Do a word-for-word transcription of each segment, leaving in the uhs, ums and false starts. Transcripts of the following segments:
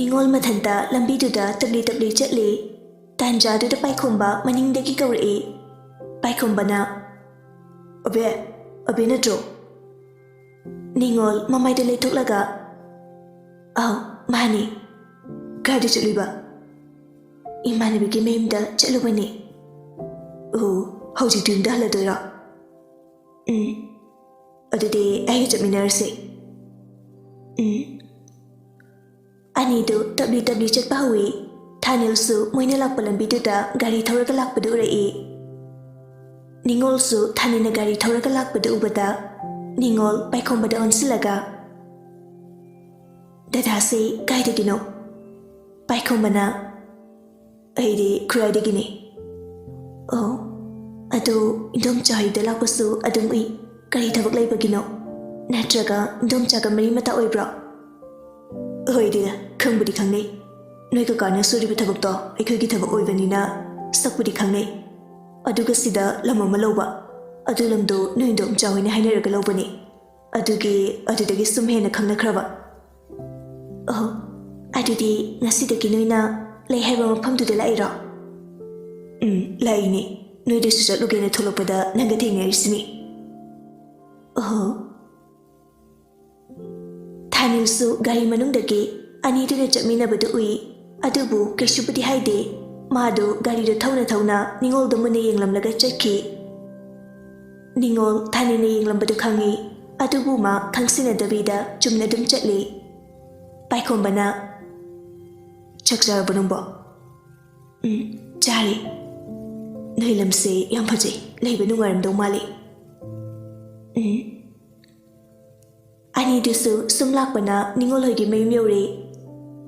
ꯅꯤꯉꯣꯜ ꯃꯊꯟꯇ ꯂꯝꯕꯤꯗꯨꯗ ꯇꯞꯂꯤ ꯇꯞꯂꯤ ꯆꯠꯂꯤ꯫ ꯇꯥꯟꯖꯥꯗꯨꯗ ꯄꯥꯏꯈꯣꯝꯕ ꯃꯅꯤꯡꯗꯒꯤ ꯀꯧꯔꯛꯏ꯫ ꯄꯥꯏꯈꯣꯝꯕꯅ, "ꯑꯕꯦ, ꯑꯕꯦ ꯅꯠꯇ꯭ꯔꯣ?" ꯅꯤꯉꯣꯜ ꯃꯃꯥꯏꯗ ꯂꯩꯊꯣꯛꯂꯒ, "ꯑꯥꯎ, ꯃꯥꯅꯤ꯫ ꯀꯥꯏꯗ ꯆꯠꯂꯨꯏꯕ?" "ꯏꯃꯥꯟꯅꯕꯤꯒꯤ ꯃꯌꯨꯝꯗ ꯆꯠꯂꯨꯕꯅꯤ"꯫ "ꯑꯣ, ꯍꯧꯖꯤꯛꯇꯤ ꯌꯨꯝꯗ ꯍꯜꯂꯗꯣꯏꯔꯣ?" "ꯎꯝ꯫ ꯑꯗꯨꯗꯤ ꯑꯩꯒ ꯆꯠꯃꯤꯟꯅꯔꯁꯦ"꯫ ꯎꯝ꯫ ꯑꯅꯤꯗꯨ ꯇꯞꯂꯤ ꯇꯞꯂꯤ ꯆꯠꯄ ꯍꯧꯏ꯫ ꯊꯥꯅꯤꯜꯁꯨ ꯃꯣꯏꯅ ꯂꯥꯛꯄ ꯂꯝꯕꯤꯗꯨꯗ ꯒꯥꯔꯤ ꯊꯧꯔꯒ ꯂꯥꯛꯄꯗꯨ ꯎꯔꯛꯏ꯫ ꯅꯤꯉꯣꯜꯁꯨ ꯊꯥꯅꯤꯜꯅ ꯒꯥꯔꯤ ꯊꯧꯔꯒ ꯂꯥꯛꯄꯗꯨ ꯎꯕꯗ ꯅꯤꯉꯣꯜ ꯄꯥꯏꯈꯣꯝꯕꯗ ꯑꯣꯟꯁꯤꯜꯂꯒ, "ꯗꯗꯥꯁꯦ ꯀꯥꯏꯗꯒꯤꯅꯣ?" ꯄꯥꯏꯈꯣꯝꯕꯅ, "ꯑꯩꯗꯤ ꯈꯨꯔꯥꯏꯗꯒꯤꯅꯤ"꯫ "ꯑꯣ, ꯑꯗꯨ ꯏꯟꯗꯣꯝꯆꯥ ꯍꯣꯏꯗ ꯂꯥꯛꯄꯁꯨ ꯑꯗꯨꯝ ꯎꯏ꯫ ꯀꯔꯤ ꯊꯕꯛ ꯂꯩꯕꯒꯤꯅꯣ? ꯅꯠꯇ꯭ꯔꯒ ꯏꯟꯗꯣꯝꯆꯥꯒ ꯃꯔꯤ ꯃꯇꯥ ꯑꯣꯏꯕ꯭ꯔꯣ?" "ꯑꯣꯏꯗꯦꯗ, ꯈꯪꯕꯨꯗꯤ ꯈꯪꯅꯩ꯫ ꯅꯣꯏ ꯀꯀꯥꯅ ꯁꯨꯔꯤꯕ ꯊꯕꯛꯇꯣ ꯑꯩꯈꯣꯏꯒꯤ ꯊꯕꯛ ꯑꯣꯏꯕꯅꯤꯅ ꯁꯛꯄꯨꯗꯤ ꯈꯪꯅꯩ꯫ ꯑꯗꯨꯒ ꯁꯤꯗ ꯂꯝ ꯑꯃ ꯂꯧꯕ, ꯑꯗꯨ ꯂꯝꯗꯣ ꯅꯣꯏ ꯏꯟꯗꯣꯝꯆꯥ ꯍꯣꯏꯅ ꯍꯥꯏꯅꯔꯒ ꯂꯧꯕꯅꯤ꯫ ꯑꯗꯨꯒꯤ ꯑꯗꯨꯗꯒꯤ ꯁꯨꯝ ꯍꯦꯟꯅ ꯈꯪꯅꯈ꯭ꯔꯕ"꯫ "ꯑꯣ, ꯑꯗꯨꯗꯤ ꯉꯁꯤꯗꯒꯤ ꯅꯣꯏꯅ ꯂꯩ ꯍꯥꯏꯕ ꯃꯐꯝꯗꯨꯗ ꯂꯥꯛꯏꯔꯣ?" "ꯎꯝ, ꯂꯥꯛꯏꯅꯦ꯫ ꯅꯣꯏꯗꯁꯨ ꯆꯠꯂꯨꯒꯦꯅ ꯊꯣꯛꯂꯛꯄꯗ ꯅꯪꯒ ꯊꯦꯡꯅꯔꯤꯁꯤꯅꯤ"꯫ "ꯑꯣ"꯫ ꯊꯥꯅꯤꯜꯁꯨ ꯒꯥꯔꯤ ꯃꯅꯨꯡꯗꯒꯤ ꯑꯅꯤꯗꯨꯅ ꯆꯠꯃꯤꯟꯅꯕꯗꯨ ꯎꯏ, ꯑꯗꯨꯕꯨ ꯀꯩꯁꯨꯕꯨꯗꯤ ꯍꯥꯏꯗꯦ꯫ ꯃꯥꯗꯨ ꯒꯥꯔꯤꯗꯨ ꯊꯧꯅ ꯊꯧꯅ ꯅꯤꯉꯣꯜꯗ ꯃꯨꯟꯅ ꯌꯦꯡꯂꯝꯂꯒ ꯆꯠꯈꯤ꯫ ꯅꯤꯉꯣꯜ ꯊꯥꯅꯤꯜꯅ ꯌꯦꯡꯂꯝꯕꯗꯨ ꯈꯪꯏ, ꯑꯗꯨꯕꯨ ꯃꯥ ꯈꯪꯁꯤꯟꯅꯗꯕꯤꯗ ꯆꯨꯝꯅ ꯑꯗꯨꯝ ꯆꯠꯂꯤ꯫ ꯄꯥꯏꯈꯣꯝꯕꯅ, "ꯆꯥꯛ ꯆꯥꯔꯕꯣ ꯅꯪꯕꯣ?" "ꯎꯝ, ꯆꯥꯔꯦ꯫ ꯅꯣꯏ ꯂꯝꯁꯦ ꯌꯥꯝ ꯐꯖꯩ, ꯂꯩꯕ ꯅꯨꯡꯉꯥꯏꯔꯝꯗꯧ ꯃꯥꯜꯂꯤ"꯫ ꯎꯝ꯫ ꯑꯅꯤꯗꯨꯁꯨ ꯁꯨꯝ ꯂꯥꯛꯄꯅ ꯅꯤꯉꯣꯜ ꯍꯣꯏꯒꯤ ꯃꯌꯨꯝ ꯌꯧꯔꯦ꯫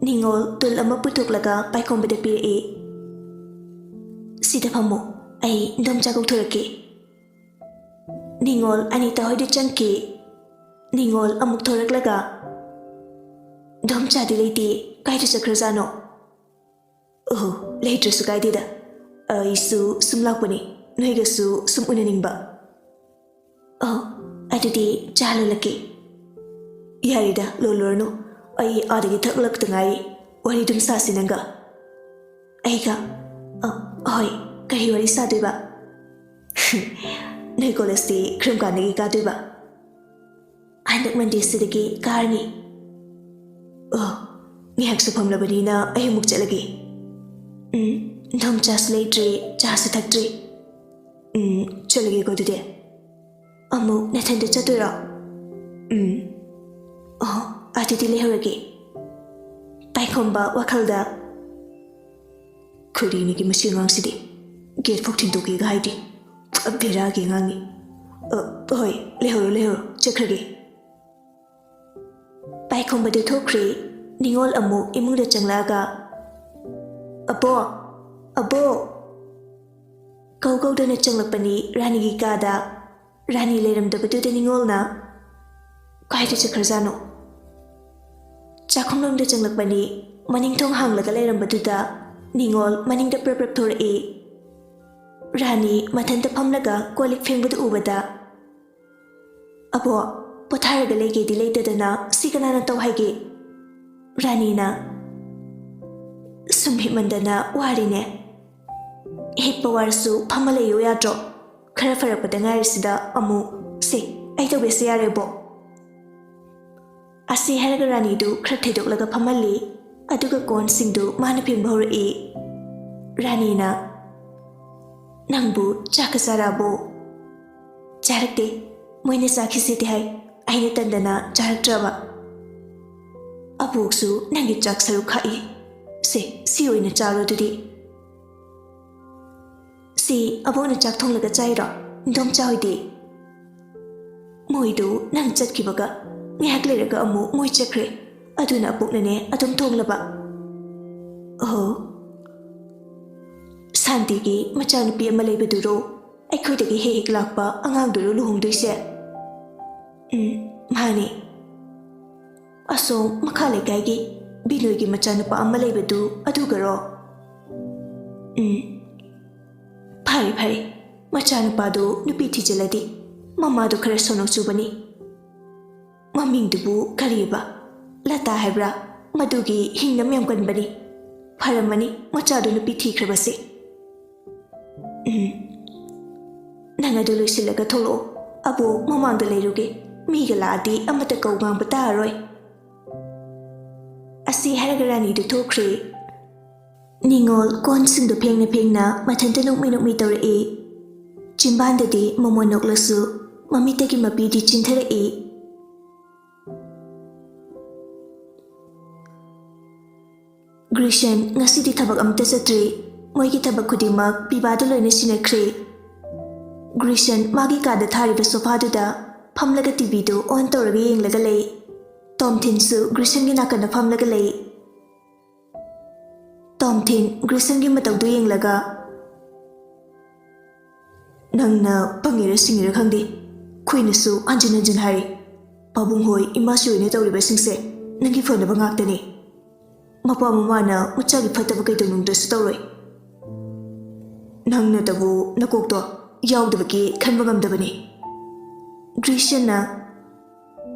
ꯅꯤꯉꯣꯜ ꯇꯨꯜ ꯑꯃ ꯄꯨꯊꯣꯛꯂꯒ ꯄꯥꯏꯈꯣꯝꯕꯗ ꯄꯤꯔꯛꯏ꯫ "ꯁꯤꯗ ꯐꯝꯃꯣ, ꯑꯩ ꯏꯟꯗꯣꯝꯆꯥ ꯀꯧꯊꯣꯔꯛꯀꯦ"꯫ ꯅꯤꯉꯣꯜ ꯑꯅꯤꯇꯥ ꯍꯣꯏꯗ ꯆꯪꯈꯤ꯫ ꯅꯤꯉꯣꯜ ꯑꯃꯨꯛ ꯊꯣꯔꯛꯂꯒ, "ꯏꯟꯗꯣꯝꯆꯥꯗꯤ ꯂꯩꯇꯦ, ꯀꯥꯏꯗ ꯆꯠꯈ꯭ꯔꯖꯥꯠꯅꯣ?" "ꯑꯣ, ꯂꯩꯇ꯭ꯔꯁꯨ ꯀꯥꯏꯗꯦꯗ꯫ ꯑꯩꯁꯨ ꯁꯨꯝ ꯂꯥꯛꯄꯅꯤ, ꯅꯣꯏꯒꯁꯨ ꯁꯨꯝ ꯎꯅꯅꯤꯡꯕ"꯫ "ꯑꯣ, ꯑꯗꯨꯗꯤ ꯆꯥ ꯂꯣꯜꯂꯛꯀꯦ"꯫ "ꯌꯥꯔꯦꯗ, ꯂꯣꯜꯂꯨꯔꯅꯨ꯫ ꯑꯩ ꯑꯥꯗꯒꯤ ꯊꯛꯂꯛꯇ ꯉꯥꯏꯔꯤ꯫ ꯋꯥꯔꯤ ꯑꯗꯨꯝ ꯁꯥꯁꯤ ꯅꯪꯒ꯫ ꯑꯩꯒ? ꯑ, ꯍꯣꯏ, ꯀꯔꯤ ꯋꯥꯔꯤ ꯁꯥꯗꯣꯏꯕ? ꯅꯣꯏ ꯀꯣꯂꯦꯖꯇꯤ ꯀꯔꯝ ꯀꯥꯟꯗꯒꯤ ꯀꯥꯗꯣꯏꯕ? ꯍꯟꯗꯛ ꯃꯟꯗꯦꯁꯤꯗꯒꯤ ꯀꯥꯔꯅꯤ꯫ ꯑꯣ, ꯉꯥꯏꯍꯥꯛꯁꯨ ꯐꯝꯂꯕꯅꯤꯅ ꯑꯩ ꯑꯃꯨꯛ ꯆꯠꯂꯒꯦ꯫ ꯎꯝ, ꯅꯣꯡ ꯆꯥꯁꯨ ꯂꯩꯇ꯭ꯔꯦ, ꯆꯥꯁꯨ ꯊꯛꯇ꯭ꯔꯦ꯫ ꯎꯝ, ꯆꯠꯂꯒꯦꯀꯣ ꯑꯗꯨꯗꯤ꯫ ꯑꯃꯨꯛ ꯅꯊꯟꯗ ꯆꯠꯇꯣꯏꯔꯣ? ꯎꯝ꯫ ꯑꯣ, ꯑꯗꯨꯗꯤ ꯂꯩꯍꯧꯔꯒꯦ꯫ ꯄꯥꯏꯈꯣꯝꯕ ꯋꯥꯈꯜꯗ, "ꯈꯨꯔꯤꯅꯤꯒꯤ ꯃꯁꯤ ꯑꯉꯥꯡꯁꯤꯗꯤ ꯒꯦꯠ ꯐꯥꯎ ꯊꯤꯟꯗꯣꯛꯀꯦꯒ ꯍꯥꯏꯗꯦ꯫ ꯄꯨꯔꯥ ꯕꯦꯔꯥꯒꯤ ꯑꯉꯥꯡꯅꯤ꯫ ꯑ, ꯍꯣꯏ, ꯂꯩꯍꯧꯔꯣ, ꯂꯩꯍꯧꯔꯣ, ꯆꯠꯈ꯭ꯔꯒꯦ꯫" ꯄꯥꯏꯈꯣꯝꯕꯗꯨ ꯊꯣꯛꯈ꯭ꯔꯦ꯫ ꯅꯤꯉꯣꯜ ꯑꯃꯨꯛ ꯏꯃꯨꯡꯗ ꯆꯪꯂꯛꯑꯒ, "ꯑꯕꯣ, ꯑꯕꯣ!" ꯀꯧ ꯀꯧꯗꯅ ꯆꯪꯂꯛꯄꯅꯤ ꯔꯥꯅꯤꯒꯤ ꯀꯥꯗ꯫ ꯔꯥꯅꯤ ꯂꯩꯔꯝꯗꯕꯗꯨꯗ ꯅꯤꯉꯣꯜꯅ, "ꯀꯥꯏꯗ ꯆꯠꯈ꯭ꯔꯖꯥꯠꯅꯣ?" ꯆꯥꯛꯈꯨꯝꯂꯣꯝꯗ ꯆꯪꯂꯛꯄꯅꯤ꯫ ꯃꯅꯤꯡ ꯊꯣꯡ ꯍꯥꯡꯂꯒ ꯂꯩꯔꯝꯕꯗꯨꯗ ꯅꯤꯉꯣꯜ ꯃꯅꯤꯡꯗ ꯄ꯭ꯔꯞ ꯄ꯭ꯔꯞ ꯊꯣꯔꯛꯏ꯫ ꯔꯥꯅꯤ ꯃꯊꯟꯇ ꯐꯝꯂꯒ ꯀꯣꯜ ꯂꯤꯛ ꯐꯦꯡꯕꯗꯨ ꯎꯕꯗ, "ꯑꯕꯣ, ꯄꯣꯊꯥꯔꯒ ꯂꯩꯒꯦꯗꯤ ꯂꯩꯇꯗꯅ ꯁꯤ ꯀꯅꯥꯅ ꯇꯧ ꯍꯥꯏꯒꯦ?" ꯔꯥꯅꯤꯅ, "ꯁꯨꯝ ꯍꯤꯞꯃꯟꯗꯅ ꯋꯥꯔꯤꯅꯦ꯫" "ꯍꯤꯞꯄ ꯋꯥꯔꯁꯨ ꯐꯝꯃ ꯂꯩꯌꯨ ꯌꯥꯗ꯭ꯔꯣ? ꯈꯔ ꯐꯔꯛꯄꯗ ꯉꯥꯏꯔꯤꯁꯤꯗ ꯑꯃꯨꯛ, ꯁꯦ, ꯑꯩ ꯇꯧꯒꯦꯁꯦ ꯌꯥꯔꯦꯕꯣ?" ꯑꯁꯤ ꯍꯥꯏꯔꯒ ꯔꯥꯅꯤꯗꯨ ꯈꯔ ꯊꯩꯗꯣꯛꯂꯒ ꯐꯝꯍꯜꯂꯤ꯫ ꯑꯗꯨꯒ ꯀꯣꯟꯁꯤꯡꯗꯨ ꯃꯥꯅ ꯐꯦꯡꯕ ꯍꯧꯔꯛꯏ꯫ ꯔꯥꯅꯤꯅ, "ꯅꯪꯕꯨ ꯆꯥꯛꯀ ꯆꯥꯔꯛꯑꯕꯣ?" "ꯆꯥꯔꯛꯇꯦ꯫ ꯃꯣꯏꯅ ꯆꯥꯈꯤꯁꯤꯗꯤ ꯍꯥꯏ꯫ ꯑꯩꯅ ꯇꯟꯗꯅ ꯆꯥꯔꯛꯇ꯭ꯔꯕ꯫" "ꯑꯕꯣꯛꯁꯨ ꯅꯪꯒꯤ ꯆꯥꯛ ꯁꯔꯨꯛ ꯈꯥꯛꯏ꯫ ꯁꯦ, ꯁꯤ ꯑꯣꯏꯅ ꯆꯥꯔꯣ ꯑꯗꯨꯗꯤ꯫" "ꯁꯤ ꯑꯕꯣꯛꯅ ꯆꯥꯛ ꯊꯣꯡꯂꯒ ꯆꯥꯏꯔꯣ? ꯏꯟꯗꯣꯝꯆꯥ ꯍꯣꯏꯗꯤ?" "ꯃꯣꯏꯗꯨ ꯅꯪ ꯆꯠꯈꯤꯕꯒ ꯉꯥꯏꯍꯥꯛ ꯂꯩꯔꯒ ꯑꯃꯨꯛ ꯃꯣꯏ ꯆꯠꯈ꯭ꯔꯦ꯫ ꯑꯗꯨꯅ ꯑꯕꯣꯛꯅꯅꯦ ꯑꯗꯨꯝ ꯊꯣꯡꯂꯕ꯫" "ꯑꯣ, ꯁꯥꯟꯇꯤꯒꯤ ꯃꯆꯥꯅꯨꯄꯤ ꯑꯃ ꯂꯩꯕꯗꯨꯔꯣ? ꯑꯩꯈꯣꯏꯗꯒꯤ ꯍꯦꯛ ꯍꯦꯛ ꯂꯥꯛꯄ ꯑꯉꯥꯡꯗꯨꯔꯣ ꯂꯨꯍꯣꯡꯗꯣꯏꯁꯦ?" "ꯎꯝ, ꯃꯥꯅꯦ꯫" "ꯑꯁꯣꯝ ꯃꯈꯥ ꯂꯩꯀꯥꯏꯒꯤ ꯕꯤꯅꯣꯏꯒꯤ ꯃꯆꯥꯅꯨꯄꯥ ꯑꯃ ꯂꯩꯕꯗꯨ ꯑꯗꯨꯒꯔꯣ?" "ꯎꯝ꯫" "ꯐꯔꯦ, ꯐꯔꯦ꯫ ꯃꯆꯥꯅꯨꯄꯥꯗꯨ ꯅꯨꯄꯤ ꯊꯤꯖꯤꯜꯂꯗꯤ꯫ ꯃꯃꯥꯗꯨ ꯈꯔ ꯁꯣꯅꯣ ꯆꯨꯕꯅꯤ꯫ ꯃꯃꯤꯡꯗꯨꯕꯨ ꯀꯔꯤꯕ? ꯂꯇꯥ ꯍꯥꯏꯕ꯭ꯔꯥ? ꯃꯗꯨꯒꯤ ꯍꯤꯡꯅꯕ ꯌꯥꯝ ꯀꯟꯕꯅꯤ꯫ ꯐꯔꯝꯃꯅꯤ ꯃꯆꯥꯗꯨ ꯅꯨꯄꯤ ꯊꯤꯈ꯭ꯔꯕꯁꯦ꯫ ꯎꯝ꯫ ꯅꯪ ꯑꯗꯨ ꯂꯣꯏꯁꯤꯜꯂꯒ ꯊꯣꯛꯂꯛꯑꯣ꯫ ꯑꯕꯣꯛ ꯃꯃꯥꯡꯗ ꯂꯩꯔꯨꯒꯦ꯫ ꯃꯤꯒ ꯂꯥꯛꯑꯗꯤ ꯑꯃꯠꯇ ꯀꯧ ꯉꯥꯡꯕ ꯇꯥꯔꯔꯣꯏ꯫ ꯑꯁꯤ ꯍꯥꯏꯔꯒ ꯔꯥꯅꯤꯗꯨ ꯊꯣꯛꯈ꯭ꯔꯦ꯫ ꯅꯤꯉꯣꯜ ꯀꯣꯟꯁꯤꯡꯗꯨ ꯐꯦꯡꯅ ꯐꯦꯡꯅ ꯃꯊꯟꯇ ꯅꯣꯛꯃꯤ ꯅꯣꯛꯃꯤ ꯇꯧꯔꯛꯏ꯫ ꯆꯤꯝꯕꯥꯟꯗꯗꯤ ꯃꯃꯣꯟ ꯅꯣꯛꯂꯁꯨ ꯃꯃꯤꯠꯇꯒꯤ ꯃꯄꯤꯗꯤ ꯆꯤꯟꯊꯔꯛꯏ꯫ ꯒ꯭ꯔꯤꯁꯟ ꯉꯁꯤꯗꯤ ꯊꯕꯛ ꯑꯃꯠꯇ ꯆꯠꯇ꯭ꯔꯤ꯫ ꯃꯣꯏꯒꯤ ꯊꯕꯛ ꯈꯨꯗꯤꯡꯃꯛ ꯄꯤꯕꯥꯗ ꯂꯣꯏꯅ ꯁꯤꯟꯅꯈ꯭ꯔꯦ꯫ ꯒ꯭ꯔꯤꯁꯟ ꯃꯥꯒꯤ ꯀꯥꯗ ꯊꯥꯔꯤꯕ ꯁꯣꯐꯥꯗꯨꯗ ꯐꯝꯂꯒ ꯇꯤꯚꯤꯗꯨ ꯑꯣꯟ ꯇꯧꯔꯒ ꯌꯦꯡꯂꯒ ꯂꯩ꯫ ꯇꯣꯝꯊꯤꯟꯁꯨ ꯒ꯭ꯔꯤꯁꯟꯒꯤ ꯅꯥꯀꯟꯗ ꯐꯝꯂꯒ ꯂꯩ꯫ ꯇꯣꯝꯊꯤꯟ ꯒ꯭ꯔꯤꯁꯟꯒꯤ ꯃꯇꯧꯗꯨ ꯌꯦꯡꯂꯒ, "ꯅꯪꯅ ꯄꯪꯉꯤꯔ ꯁꯤꯡꯉꯤꯔ ꯈꯪꯗꯦ, ꯑꯩꯈꯣꯏꯅꯁꯨ ꯍꯟꯖꯤꯟ ꯍꯟꯖꯤꯟ ꯍꯥꯏꯔꯤ꯫ ꯄꯥꯕꯨꯡ ꯍꯣꯏ, ꯏꯃꯥꯁꯤ ꯍꯣꯏꯅ ꯇꯧꯔꯤꯕꯁꯤꯡꯁꯦ ꯅꯪꯒꯤ ꯐꯅꯕ ꯉꯥꯛꯇꯅꯤ꯫ ꯃꯄꯥ ꯃꯃꯥꯅ ꯃꯆꯥꯒꯤ ꯐꯠꯇꯕ ꯀꯩꯗꯧꯅꯨꯡꯗꯁꯨ ꯇꯧꯔꯣꯏ꯫ ꯅꯪꯅꯇꯕꯨ ꯅꯀꯣꯛꯇꯣ ꯌꯥꯎꯗꯕꯒꯤ ꯈꯟꯕ ꯉꯝꯗꯕꯅꯤ꯫" ꯒ꯭ꯔꯤꯁꯟꯅ,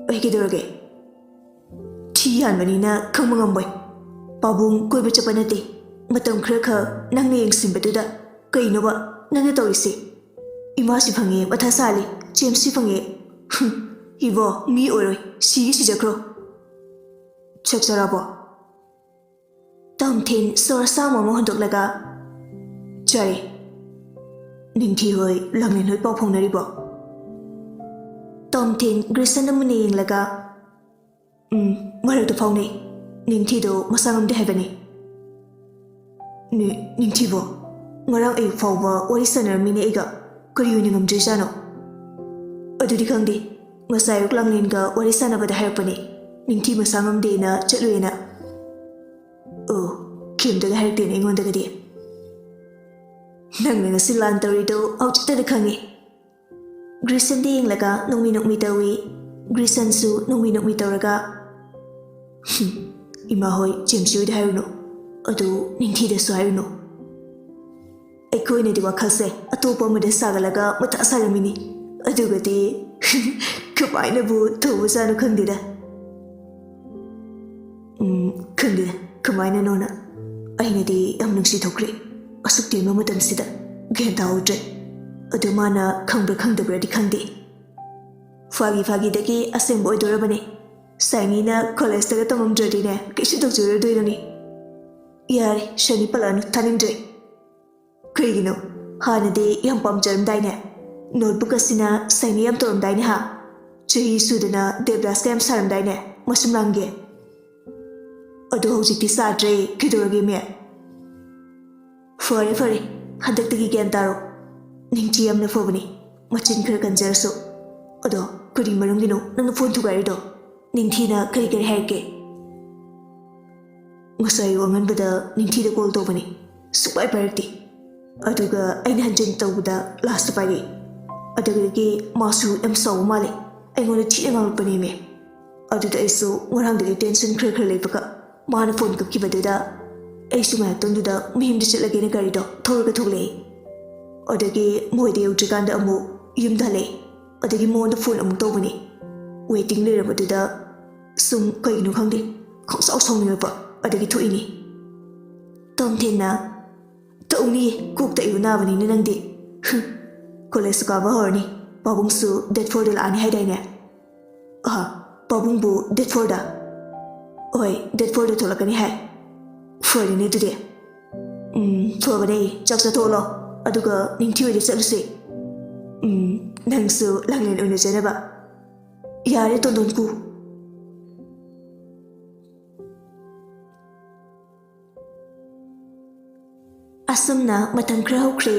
"ꯑꯩ ꯀꯩꯗꯧꯔꯒꯦ? ꯊꯤ ꯍꯥꯟꯕꯅꯤꯅ ꯈꯪꯕ ꯉꯝꯃꯣꯏ꯫ ꯄꯥꯕꯨꯡ ꯀꯣꯏꯕ ꯆꯠꯄ ꯅꯠꯇꯦ꯫ ꯃꯇꯝ ꯈꯔ ꯈꯛ ꯅꯪꯅ ꯌꯦꯡꯁꯤꯟꯕꯗꯨꯗ ꯀꯩꯅꯣꯕ ꯅꯪꯅ ꯇꯧꯔꯤꯁꯦ? ꯏꯃꯥꯁꯤ ꯐꯪꯉꯦ ꯃꯊꯥ ꯁꯥꯍꯜꯂꯤ, ꯖꯦꯝꯁꯁꯤ ꯐꯪꯉꯦ꯫ ꯍꯨꯝ, ꯏꯕꯣ, ꯃꯤ ꯑꯣꯏꯔꯣꯏ, ꯁꯤꯒꯤ ꯁꯤꯖꯈ꯭ꯔꯣ꯫ ꯆꯥꯛ ꯆꯥꯔꯕꯣ?" ꯇꯣꯝꯊꯤꯟ ꯁꯣꯔ ꯑꯁꯥꯡꯕ ꯑꯃ ꯍꯣꯟꯗꯣꯛꯂꯒ, "ꯆꯥꯔꯦ꯫ ꯅꯤꯡꯊꯤ ꯍꯣꯏ, ꯂꯥꯡꯂꯦꯟ ꯍꯣꯏ ꯄꯥꯎ ꯐꯥꯎꯅꯔꯤꯕꯣ?" ꯇꯣꯝꯊꯤꯟ ꯒ꯭ꯔꯤꯁꯟꯗ ꯃꯨꯟꯅ ꯌꯦꯡꯂꯒ, "ꯎꯝ, ꯃꯔꯛꯇ ꯐꯥꯎꯅꯩ꯫ ꯅꯤꯡꯊꯤꯗꯣ ꯃꯁꯥ ꯉꯝꯗꯦ ꯍꯥꯏꯕꯅꯤ꯫" "ꯅꯤ-, ꯅꯤꯡꯊꯤꯕꯣ? ꯉꯔꯥꯡ ꯑꯌꯨꯛ ꯐꯥꯎꯕ ꯋꯥꯔꯤ ꯁꯥꯟꯅꯔꯝꯃꯤꯅꯦ ꯑꯩꯒ꯫ ꯀꯔꯤ ꯑꯣꯏꯅ ꯉꯝꯗ꯭ꯔꯤꯖꯥꯠꯅꯣ?" "ꯑꯗꯨꯗꯤ ꯈꯪꯗꯦ꯫ ꯉꯁꯥꯏ ꯑꯌꯨꯛ ꯂꯥꯡꯂꯦꯟꯒ ꯋꯥꯔꯤ ꯁꯥꯟꯅꯕꯗ ꯍꯥꯏꯔꯛꯄꯅꯦ, ꯅꯤꯡꯊꯤ ꯃꯁꯥ ꯉꯝꯗꯦꯅ ꯆꯠꯂꯨꯏꯅ꯫" "ꯑꯣ, ꯀꯩꯝꯇꯒ ꯍꯥꯏꯔꯛꯇꯦꯅꯦ ꯑꯩꯉꯣꯟꯗꯒꯗꯤ꯫" "ꯅꯪꯅ ꯉꯁꯤ ꯂꯥꯟ ꯇꯧꯔꯤꯗꯣ ꯍꯧꯖꯤꯛꯇꯗ ꯈꯪꯉꯦ꯫" ꯒ꯭ꯔꯤꯁꯟꯗ ꯌꯦꯡꯂꯒ ꯅꯣꯛꯃꯤ ꯅꯣꯛꯃꯤ ꯇꯧꯏ꯫ ꯒ꯭ꯔꯤꯁꯟꯁꯨ ꯅꯣꯛꯃꯤ ꯅꯣꯛꯃꯤ ꯇꯧꯔꯒ, "ꯍꯨꯝ, ꯏꯃꯥ ꯍꯣꯏ, ꯖꯦꯝꯁ ꯍꯣꯏꯗ ꯍꯥꯏꯔꯨꯅꯨ꯫ ꯑꯗꯨ ꯅꯤꯡꯊꯤꯗꯁꯨ ꯍꯥꯏꯔꯨꯅꯨ꯫ ꯑꯩꯈꯣꯏꯅꯗꯤ ꯋꯥꯈꯜꯁꯦ ꯑꯇꯣꯞꯄ ꯑꯃꯗ ꯁꯥꯒꯠꯂꯒ ꯃꯊꯥ ꯁꯥꯔꯝꯃꯤꯅꯤ꯫ ꯑꯗꯨꯒꯗꯤ ꯀꯃꯥꯏꯅꯕꯨ ꯇꯧꯕꯖꯥꯠꯅꯣ ꯈꯪꯗꯦꯗ꯫" "ꯎꯝ, ꯈꯪꯗꯦ, ꯀꯃꯥꯏꯅꯅꯣꯅ꯫ ꯑꯩꯅꯗꯤ ꯌꯥꯝ ꯅꯨꯡꯁꯤ ꯊꯣꯛꯈ꯭ꯔꯦ꯫ ꯑꯁꯨꯛ ꯇꯦꯟꯕ ꯃꯇꯝꯁꯤꯗ ꯒ꯭ꯌꯥꯟ ꯇꯥꯍꯧꯗ꯭ꯔꯦ꯫ ꯑꯗꯨ ꯃꯥꯅ ꯈꯪꯕ꯭ꯔꯥ ꯈꯪꯗꯕ꯭ꯔꯥꯗꯤ ꯈꯪꯗꯦ꯫ ꯐꯥꯒꯤ ꯐꯥꯒꯤꯗꯒꯤ ꯑꯁꯦꯡꯕ ꯑꯣꯏꯗꯣꯔꯕꯅꯦ꯫ ꯁꯥꯏꯅꯤꯅ ꯀꯣꯂꯦꯖꯇꯒ ꯇꯝꯃꯝꯗ꯭ꯔꯗꯤꯅꯦ, ꯀꯩꯁꯨ ꯇꯧꯖꯔꯣꯏꯗꯣꯏꯅꯣꯅꯤ꯫ ꯌꯥꯔꯦ, ꯁꯥꯏꯅꯤ ꯄꯜꯂꯛꯑꯅꯨ, ꯇꯥꯅꯤꯡꯗ꯭ꯔꯦ꯫ ꯀꯩꯒꯤꯅꯣ? ꯍꯥꯟꯅꯗꯤ ꯌꯥꯝ ꯄꯥꯝꯖꯔꯝꯗꯥꯏꯅꯦ꯫ ꯅꯣꯠꯕꯨꯛ ꯑꯁꯤꯅ ꯁꯥꯏꯅꯤ ꯌꯥꯝ ꯇꯧꯔꯝꯗꯥꯏꯅꯦ ꯍꯥ? ꯆꯍꯤ ꯁꯨꯗꯅ ꯗꯦꯕꯗꯥꯁꯀ ꯌꯥꯝ ꯁꯥꯔꯝꯗꯥꯏꯅꯦ, ꯃꯁꯨꯝ ꯂꯥꯡꯒꯦ꯫ ꯑꯗꯣ ꯍꯧꯖꯤꯛꯇꯤ ꯁꯥꯗ꯭ꯔꯦ, ꯀꯩꯗꯧꯔꯒꯦ ꯃꯦ? ꯐꯔꯦ ꯐꯔꯦ, ꯍꯟꯗꯛꯇꯒꯤ ꯒ꯭ꯌꯥꯟ ꯇꯥꯔꯣ꯫ ꯅꯤꯡꯊꯤ ꯌꯥꯝꯅ ꯐꯕꯅꯤ, ꯃꯆꯤꯟ ꯈꯔ ꯀꯟꯖꯔꯁꯨ꯫ ꯑꯗꯣ ꯀꯔꯤ ꯃꯔꯝꯒꯤꯅꯣ ꯅꯪꯅ ꯐꯣꯟ ꯊꯨꯒꯥꯏꯔꯤꯗꯣ? ꯅꯤꯡꯊꯤꯅ ꯀꯔꯤ ꯀꯔꯤ ꯍꯥꯏꯔꯛꯀꯦ? ꯉꯁꯥꯏ ꯑꯌꯨꯛ ꯑꯉꯟꯕꯗ ꯅꯤꯡꯊꯤꯗ ꯀꯣꯜ ꯇꯧꯕꯅꯤ, ꯁꯨꯛꯄꯥꯏ ꯄꯥꯏꯔꯛꯇꯦ꯫ ꯑꯗꯨꯒ ꯑꯩꯅ ꯍꯟꯖꯤꯟ ꯇꯧꯕꯗ ꯂꯥꯁꯇ ꯄꯥꯏꯔꯛꯏ꯫ ꯑꯗꯨꯗꯒꯤ ꯃꯥꯁꯨ ꯌꯥꯝ ꯁꯥꯎꯕ ꯃꯥꯜꯂꯦ, ꯑꯩꯉꯣꯟꯗ ꯊꯤꯅ ꯉꯥꯡꯂꯛꯄꯅꯦꯃꯦ꯫ ꯑꯗꯨꯗ ꯑꯩꯁꯨ ꯉꯔꯥꯡꯗꯒꯤ ꯇꯦꯟꯁꯟ ꯈꯔ ꯈꯔ ꯂꯩꯕꯒ ꯃꯥꯅ ꯐꯣꯟ ꯀꯛꯈꯤꯕꯗꯨꯗ ꯑꯩꯁꯨ ꯉꯥꯏꯍꯥꯛꯇꯪꯗꯨꯗ ꯃꯌꯨꯝꯗ ꯆꯠꯂꯒꯦꯅ ꯒꯥꯔꯤꯗꯣ ꯊꯧꯔꯒ ꯊꯣꯛꯂꯛꯑꯦ꯫ ꯑꯗꯒꯤ ꯃꯣꯏꯗ ꯌꯧꯗ꯭ꯔꯤꯀꯥꯟꯗ ꯑꯃꯨꯛ ꯌꯨꯝꯗ ꯍꯜꯂꯛꯑꯦ꯫ ꯑꯗꯒꯤ ꯃꯉꯣꯟꯗ ꯐꯣꯟ ꯑꯃꯨꯛ ꯇꯧꯕꯅꯤ꯫ ꯋꯦꯇꯤꯡ ꯂꯩꯔꯕꯗꯨꯗ ꯁꯨꯝ ꯀꯩꯒꯤꯅꯣ ꯈꯪꯗꯦ, ꯈꯪꯁꯥꯎ ꯁꯥꯎꯅꯤꯡꯉꯛꯄ꯫ ꯑꯗꯒꯤ ꯊꯣꯛꯏꯅꯤ꯫ ꯇꯣꯝꯊꯤꯟꯅ, "ꯇꯧꯅꯤꯌꯦ, ꯀꯣꯛꯇ ꯑꯩꯕꯨ ꯅꯥꯕꯅꯤꯅ ꯅꯪꯗꯤ꯫ ꯍꯨꯝ, ꯀꯣꯂꯦꯖꯁꯨ ꯀꯥꯕ ꯍꯧꯔꯅꯤ꯫ ꯄꯥꯕꯨꯡꯁꯨ ꯗꯦꯠ ꯐꯣꯔꯗ ꯂꯥꯛꯑꯅꯤ ꯍꯥꯏꯗꯥꯏꯅꯦ?" "ꯑꯍ, ꯄꯥꯕꯨꯡꯕꯨ ꯗꯦꯠ ꯐꯣꯔꯗ?" "ꯍꯣꯏ, ꯗꯦꯠ ꯐꯣꯔꯗ ꯊꯣꯛꯂꯛꯀꯅꯤ ꯍꯥꯏ꯫ ꯐꯔꯦꯅꯦ ꯑꯗꯨꯗꯤ꯫ ꯎꯝ, ꯐꯕꯅꯦ, ꯆꯥꯛ ꯆꯥꯊꯣꯛꯍꯜꯂꯣ, ꯑꯗꯨꯒ ꯅꯤꯡꯊꯤ ꯍꯣꯏꯗ ꯆꯠꯂꯨꯁꯦ꯫ ꯎꯝ, ꯅꯪꯁꯨ ꯂꯥꯡꯂꯦꯟ ꯑꯣꯏꯅꯖꯅꯕ꯫" "ꯌꯥꯔꯦ ꯇꯣꯟꯗꯣꯟꯀꯨ꯫" ꯑꯁꯨꯝꯅ ꯃꯇꯝ ꯈꯔ ꯍꯧꯈ꯭ꯔꯦ꯫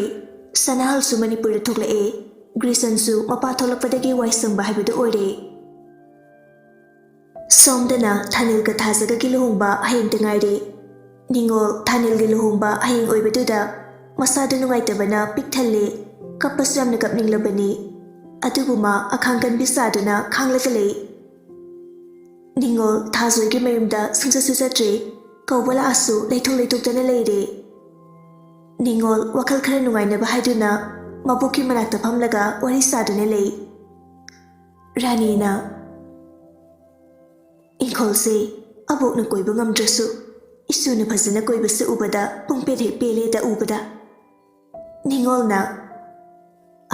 ꯁꯅꯥꯍꯜꯁꯨ ꯃꯅꯤꯄꯨꯔꯗ ꯊꯣꯛꯂꯛꯑꯦ꯫ ꯒ꯭ꯔꯤꯁꯟꯁꯨ ꯃꯄꯥ ꯊꯣꯛꯂꯛꯄꯗꯒꯤ ꯋꯥꯏ ꯁꯪꯕ ꯍꯥꯏꯕꯗꯨ ꯑꯣꯏꯔꯦ꯫ ꯁꯣꯝꯗꯅ ꯊꯥꯅꯤꯜꯒ ꯊꯥꯖꯒꯒꯤ ꯂꯨꯍꯣꯡꯕ ꯍꯌꯦꯡꯗ ꯉꯥꯏꯔꯦ꯫ ꯅꯤꯉꯣꯜ ꯊꯥꯅꯤꯜꯒꯤ ꯂꯨꯍꯣꯡꯕ ꯍꯌꯦꯡ ꯑꯣꯏꯕꯗꯨꯗ ꯃꯁꯥꯗꯨ ꯅꯨꯡꯉꯥꯏꯇꯕꯅ ꯄꯤꯛ ꯊꯜꯂꯦ꯫ ꯀꯞꯄꯁꯨ ꯌꯥꯝꯅ ꯀꯞꯅꯤꯡꯂꯕꯅꯤ꯫ ꯑꯗꯨꯕꯨ ꯃꯥ ꯑꯈꯥꯡ ꯀꯟꯕꯤ ꯁꯥꯗꯨꯅ ꯈꯥꯡꯂꯒ ꯂꯩ꯫ ꯅꯤꯉꯣꯜ ꯊꯥꯖꯣꯏꯒꯤ ꯃꯌꯨꯝꯗ ꯁꯨꯡꯆꯠꯁꯨ ꯆꯠꯇ꯭ꯔꯦ꯫ ꯀꯧꯕ ꯂꯥꯛꯑꯁꯨ ꯂꯩꯊꯣꯛ ꯂꯩꯊꯣꯛꯇꯅ ꯂꯩꯔꯦ꯫ ꯅꯤꯉꯣꯜ ꯋꯥꯈꯜ ꯈꯔ ꯅꯨꯡꯉꯥꯏꯅꯕ ꯍꯥꯏꯗꯨꯅ ꯃꯕꯣꯛꯀꯤ ꯃꯅꯥꯛꯇ ꯐꯝꯂꯒ ꯋꯥꯔꯤ ꯁꯥꯗꯨꯅ ꯂꯩ꯫ ꯔꯥꯅꯤꯅ, "ꯏꯪꯈꯣꯜꯁꯦ ꯑꯕꯣꯛꯅ ꯀꯣꯏꯕ ꯉꯝꯗ꯭ꯔꯁꯨ, ꯏꯁꯨꯅ ꯐꯖꯅ ꯀꯣꯏꯕꯁꯦ ꯎꯕꯗ ꯄꯨꯡꯄꯦꯟ ꯍꯦꯛ ꯄꯦꯜꯂꯦꯗ ꯎꯕꯗ꯫ ꯅꯤꯉꯣꯜꯅ,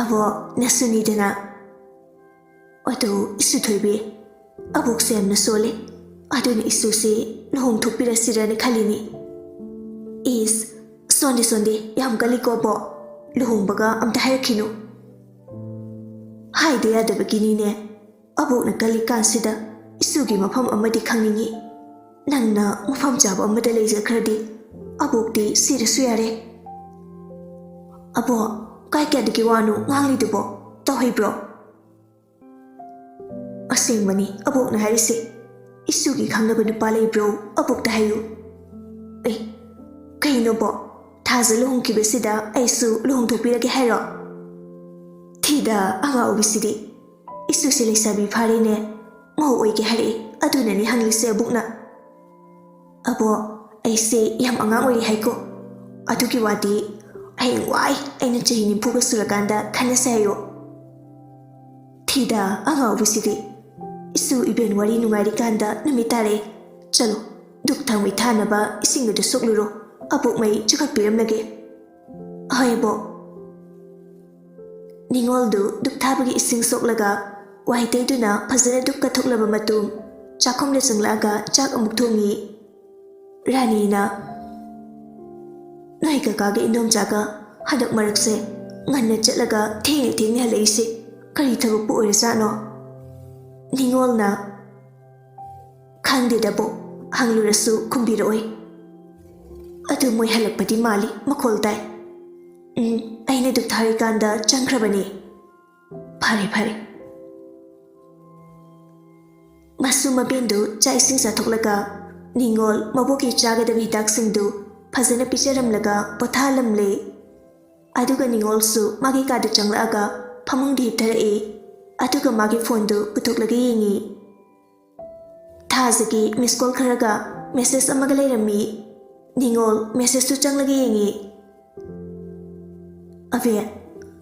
"ꯑꯕꯣꯛ, ꯅꯁꯨꯅꯤꯗꯅ꯫ ꯑꯗꯨ ꯏꯁꯨ ꯊꯣꯏꯕꯤ, ꯑꯕꯣꯛꯁꯦ ꯌꯥꯝꯅ ꯁꯣꯜꯂꯦ꯫ ꯑꯗꯨꯅ ꯏꯁꯨꯁꯦ ꯂꯨꯍꯣꯡꯊꯣꯛꯄꯤꯔꯁꯤꯔꯅ ꯈꯜꯂꯤꯅꯤ꯫" "ꯏꯁ, ꯁꯣꯟꯗꯦ ꯁꯣꯟꯗꯦ, ꯌꯥꯝ ꯀꯜꯂꯤꯀꯣ ꯑꯕꯣꯛ꯫ ꯂꯨꯍꯣꯡꯕꯒ ꯑꯝꯇ ꯍꯥꯏꯔꯛꯈꯤꯅꯨ꯫" "ꯍꯥꯏꯗ ꯌꯥꯗꯕꯒꯤꯅꯤꯅꯦ꯫ ꯑꯕꯣꯛꯅ ꯀꯜꯂꯤꯀꯥꯟꯁꯤꯗ ꯏꯁꯨꯒꯤ ꯃꯐꯝ ꯑꯃꯗꯤ ꯈꯪꯅꯤꯡꯉꯤ꯫ ꯅꯪꯅ ꯃꯐꯝ ꯆꯥꯕ ꯑꯃꯗ ꯂꯩꯖꯈ꯭ꯔꯗꯤ ꯑꯕꯣꯛꯇꯤ ꯁꯤꯔꯁꯨ ꯌꯥꯔꯦ꯫" "ꯑꯕꯣꯛ, ꯀꯥꯏ ꯀꯌꯥꯗꯒꯤ ꯋꯥꯅꯣ ꯉꯥꯡꯂꯤꯗꯨꯕꯣ? ꯇꯧꯍꯩꯕ꯭ꯔꯣ?" "ꯑꯁꯦꯡꯕꯅꯤ ꯑꯕꯣꯛꯅ ꯍꯥꯏꯔꯤꯁꯦ꯫ ꯏꯁꯨꯒꯤ ꯈꯪꯅꯕ ꯅꯨꯄꯥ ꯂꯩꯕ꯭ꯔꯣ? ꯑꯕꯣꯛꯇ ꯍꯥꯏꯌꯨ꯫" "ꯑꯦ, ꯀꯩꯅꯣꯕꯣ? ꯊꯥꯖ ꯂꯨꯍꯣꯡꯈꯤꯕꯁꯤꯗ ꯑꯩꯁꯨ ꯂꯨꯍꯣꯡꯊꯣꯛꯄꯤꯔꯒꯦ ꯍꯥꯏꯔꯣ?" "ꯊꯤꯗ ꯑꯉꯥꯎꯕꯤꯁꯤꯗꯤ꯫ ꯏꯁꯨꯁꯦ ꯂꯩꯁꯥꯕꯤ ꯐꯥꯔꯦꯅꯦ꯫ ꯃꯧ ꯑꯣꯏꯒꯦ ꯍꯥꯏꯔꯛꯑꯦ꯫ ꯑꯗꯨꯅꯅꯦ ꯍꯪꯂꯤꯁꯦ ꯑꯕꯣꯛꯅ꯫" "ꯑꯕꯣꯛ, ꯑꯩꯁꯦ ꯌꯥꯝ ꯑꯉꯥꯡ ꯑꯣꯏꯔꯤ ꯍꯥꯏꯀꯣ꯫ ꯑꯗꯨꯒꯤ ꯋꯥꯗꯤ ꯍꯌꯦꯡ ꯋꯥꯏ ꯑꯩꯅ ꯆꯍꯤ ꯅꯤꯐꯨꯒ ꯁꯨꯔꯀꯥꯟꯗ ꯈꯟꯅꯁꯦ ꯍꯥꯏꯌꯣ꯫" "ꯊꯤꯗ ꯑꯉꯥꯎꯕꯤꯁꯤꯗꯤ꯫ ꯏꯁꯨ ꯏꯕꯦꯟ ꯋꯥꯔꯤ ꯅꯨꯡꯉꯥꯏꯔꯤꯀꯥꯟꯗ ꯅꯨꯃꯤꯠ ꯇꯥꯔꯦ꯫ ꯆꯠꯂꯣ, ꯙꯨꯛ ꯊꯥꯡꯃꯩ ꯊꯥꯅꯕ ꯏꯁꯤꯡ ꯑꯗꯨ ꯁꯣꯛꯂꯨꯔꯣ꯫ ꯑꯕꯣꯛ ꯃꯩ ꯆꯤꯈꯠꯄꯤꯔꯝꯂꯒꯦ꯫" "ꯍꯣꯏ ꯑꯕꯣꯛ꯫" ꯅꯤꯉꯣꯜꯗꯨ ꯙꯨꯛ ꯊꯥꯕꯒꯤ ꯏꯁꯤꯡ ꯁꯣꯛꯂꯒ ꯋꯥꯏ ꯇꯩꯗꯨꯅ ꯐꯖꯅ ꯙꯨꯛ ꯀꯠꯊꯣꯛꯂꯕ ꯃꯇꯨꯡ, ꯆꯥꯛꯈꯨꯝꯗ ꯆꯪꯂꯛꯑꯒ ꯆꯥꯛ ꯑꯃꯨꯛ ꯊꯣꯡꯉꯤ꯫ ꯔꯥꯅꯤꯅ, "ꯅꯣꯏ ꯀꯀꯥꯒ ꯏꯟꯗꯣꯝꯆꯥꯒ ꯍꯟꯗꯛ ꯃꯔꯛꯁꯦ ꯉꯟꯅ ꯆꯠꯂꯒ ꯊꯦꯡꯅ ꯊꯦꯡꯅ ꯍꯜꯂꯛꯏꯁꯦ ꯀꯔꯤ ꯊꯕꯛꯄꯨ ꯑꯣꯏꯔꯖꯥꯠꯅꯣ?" ꯅꯤꯉꯣꯜꯅ, "ꯈꯪꯗꯦꯗꯕꯣ, ꯍꯪꯂꯨꯔꯁꯨ ꯈꯨꯝꯕꯤꯔꯛꯑꯣꯏ꯫ ꯑꯗꯨ ꯃꯣꯏ ꯍꯜꯂꯛꯄꯗꯤ ꯃꯥꯜꯂꯤ, ꯃꯈꯣꯜ ꯇꯥꯏ꯫ ꯎꯝ, ꯑꯩꯅ ꯙꯨꯛ ꯊꯥꯔꯤꯀꯥꯟꯗ ꯆꯪꯈ꯭ꯔꯕꯅꯤ꯫" "ꯐꯔꯦ, ꯐꯔꯦ꯫" ꯃꯁꯨ ꯃꯕꯦꯟꯗꯨ ꯆꯥꯛ ꯏꯁꯤꯡ ꯆꯥꯊꯣꯛꯂꯒ ꯅꯤꯉꯣꯜ ꯃꯕꯣꯛꯀꯤ ꯆꯥꯒꯗꯕ ꯍꯤꯗꯥꯛꯁꯤꯡꯗꯨ ꯐꯖꯅ ꯄꯤꯖꯔꯝꯂꯒ ꯄꯣꯊꯥꯍꯜꯂꯝꯂꯦ꯫ ꯑꯗꯨꯒ ꯅꯤꯉꯣꯜꯁꯨ ꯃꯥꯒꯤ ꯀꯥꯗ ꯆꯪꯂꯛꯑꯒ ꯐꯃꯨꯡꯗ ꯍꯤꯞꯊꯔꯛꯏ꯫ ꯑꯗꯨꯒ ꯃꯥꯒꯤ ꯐꯣꯟꯗꯨ ꯄꯨꯊꯣꯛꯂꯒ ꯌꯦꯡꯉꯤ꯫ ꯊꯥꯖꯒꯤ ꯃꯤꯁ ꯀꯣꯜ ꯈꯔꯒ ꯃꯦꯁꯦꯖ ꯑꯃꯒ ꯂꯩꯔꯝꯃꯤ꯫ ꯅꯤꯉꯣꯜ ꯃꯦꯁꯦꯖꯇꯨ ꯆꯪꯂꯒ ꯌꯦꯡꯉꯤ꯫ "ꯑꯕꯦ,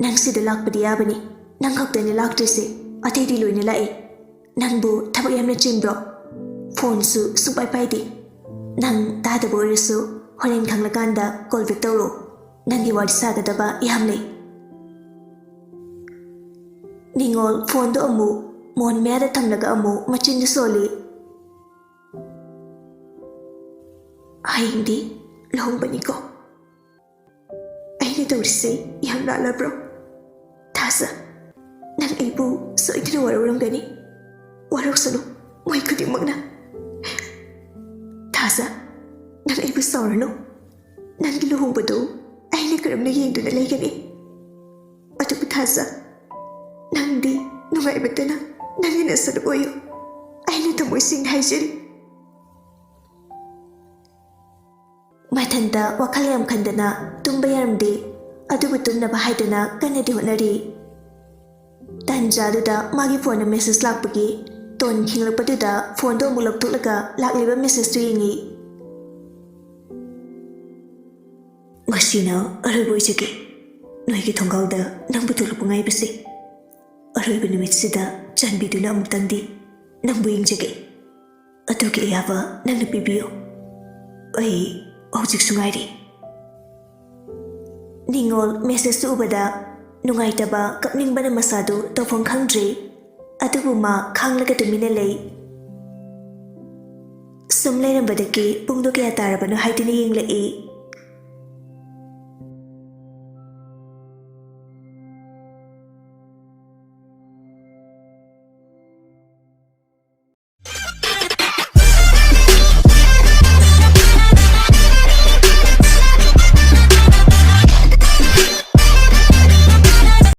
ꯅꯪ ꯁꯤꯗ ꯂꯥꯛꯄꯗꯤ ꯌꯥꯕꯅꯤ꯫ ꯅꯪ ꯈꯛꯇꯅꯤ ꯂꯥꯛꯇ꯭ꯔꯤꯁꯦ, ꯑꯇꯩꯗꯤ ꯂꯣꯏꯅ ꯂꯥꯛꯏ꯫ ꯅꯪꯕꯨ ꯊꯕꯛ ꯌꯥꯝꯅ ꯆꯤꯟꯕ꯭ꯔꯣ?" ꯐꯣꯟꯁꯨ ꯁꯨꯡꯄꯥꯏ ꯄꯥꯏꯗꯦ꯫ ꯅꯪ ꯇꯥꯗꯕ ꯑꯣꯏꯔꯁꯨ ꯍꯣꯔꯦꯟ ꯈꯪꯂꯀꯥꯟꯗ ꯀꯣꯜ ꯕꯦꯛ ꯇꯧꯔꯛꯑꯣ꯫ ꯅꯪꯒꯤ ꯋꯥꯔꯤ ꯁꯥꯒꯗꯕ ꯌꯥꯝ ꯂꯩ꯫ ꯅꯤꯉꯣꯜ ꯐꯣꯟꯗꯣ ꯑꯃꯨꯛ ꯃꯣꯟ ꯃꯌꯥꯗ ꯊꯝꯂꯒ ꯑꯃꯨꯛ ꯃꯆꯤꯟꯗ ꯁꯣꯜꯂꯤ꯫ ꯍꯌꯦꯡꯗꯤ ꯂꯨꯍꯣꯡꯕꯅꯤꯀꯣ꯫ ꯑꯩꯅ ꯇꯧꯔꯤꯁꯦ ꯌꯥꯝ ꯂꯥꯜꯂꯕ꯭ꯔꯣ? ꯊꯥꯖ, ꯅꯪ ꯑꯩꯕꯨ ꯁꯣꯏꯗꯅ ꯋꯥꯔꯧꯔꯝꯒꯅꯤ꯫ ꯋꯥꯔꯧꯁꯅꯨ, ꯃꯣꯏ ꯈꯨꯗꯤꯡꯃꯛꯅ꯫ ꯊꯥꯖ, ꯅꯪ ꯑꯩꯕꯨ ꯁꯥꯎꯔꯅꯨ꯫ ꯅꯪꯒꯤ ꯂꯨꯍꯣꯡꯕꯗꯨ ꯑꯩꯅ ꯀꯔꯝꯅ ꯌꯦꯡꯗꯨꯅ ꯂꯩꯒꯅꯤ? ꯑꯗꯨꯕꯨ ꯊꯥꯖ, ꯅꯪꯗꯤ ꯅꯨꯡꯉꯥꯏꯕꯇꯅ ꯅꯪꯒꯤ ꯅꯁꯔꯨꯛ ꯑꯣꯏꯌꯨ꯫ ꯑꯩꯅ ꯊꯃꯣꯏ ꯁꯦꯡꯅ ꯍꯥꯏꯖꯔꯤ꯫ ꯃꯊꯟꯇ ꯋꯥꯈꯜ ꯌꯥꯝ ꯈꯟꯗꯅ ꯇꯨꯝꯕ ꯌꯥꯔꯝꯗꯦ, ꯑꯗꯨꯕꯨ ꯇꯨꯝꯅꯕ ꯍꯥꯏꯗꯨꯅ ꯀꯟꯅꯗꯤ ꯍꯣꯠꯅꯔꯤ꯫ ꯇꯟꯖꯥꯗꯨꯗ ꯃꯥꯒꯤ ꯐꯣꯟꯗ ꯃꯦꯁꯦꯖ ꯂꯥꯛꯄꯒꯤ ꯇꯣꯟ ꯈꯤꯡꯂꯛꯄꯗꯨꯗ ꯐꯣꯟꯗꯣ ꯑꯃꯨꯛ ꯂꯧꯊꯣꯛꯂꯒ ꯂꯥꯛꯂꯤꯕ ꯃꯦꯁꯦꯖꯇꯨ ꯌꯦꯡꯉꯤ꯫ "ꯉꯁꯤꯅ ꯑꯔꯣꯏꯕ ꯑꯣꯏꯖꯒꯦ ꯅꯣꯏꯒꯤ ꯊꯣꯡꯒꯥꯜꯗ ꯅꯪꯕꯨ ꯊꯣꯛꯂꯛꯄ ꯉꯥꯏꯕꯁꯦ꯫ ꯑꯔꯣꯏꯕ ꯅꯨꯃꯤꯠꯁꯤꯗ ꯆꯥꯟꯕꯤꯗꯨꯅ ꯑꯃꯨꯛꯇꯪꯗꯤ ꯅꯪꯕꯨ ꯌꯦꯡꯖꯒꯦ꯫ ꯑꯗꯨꯒꯤ ꯑꯌꯥꯕ ꯅꯪꯅ ꯄꯤꯕꯤꯌꯨ꯫ ꯑꯩ ꯍꯧꯖꯤꯛꯁꯨ ꯉꯥꯏꯔꯤ꯫" ꯅꯤꯉꯣꯜ ꯃꯦꯁꯦꯖꯇꯨ ꯎꯕꯗ ꯅꯨꯡꯉꯥꯏꯇꯕ, ꯀꯞꯅꯤꯡꯕꯅ ꯃꯁꯥꯗꯨ ꯇꯧꯐꯝ ꯈꯪꯗ꯭ꯔꯦ꯫ ꯑꯗꯨꯕꯨ ꯃꯥ ꯈꯥꯡꯂꯒ ꯇꯨꯃꯤꯟꯅ ꯂꯩ꯫ ꯁꯨꯝ ꯂꯩꯔꯝꯕꯗꯒꯤ ꯄꯨꯡꯗꯣ ꯀꯌꯥ ꯇꯥꯔꯕꯅꯣ ꯍꯥꯏꯗꯨꯅ ꯌꯦꯡꯂꯛꯏ꯫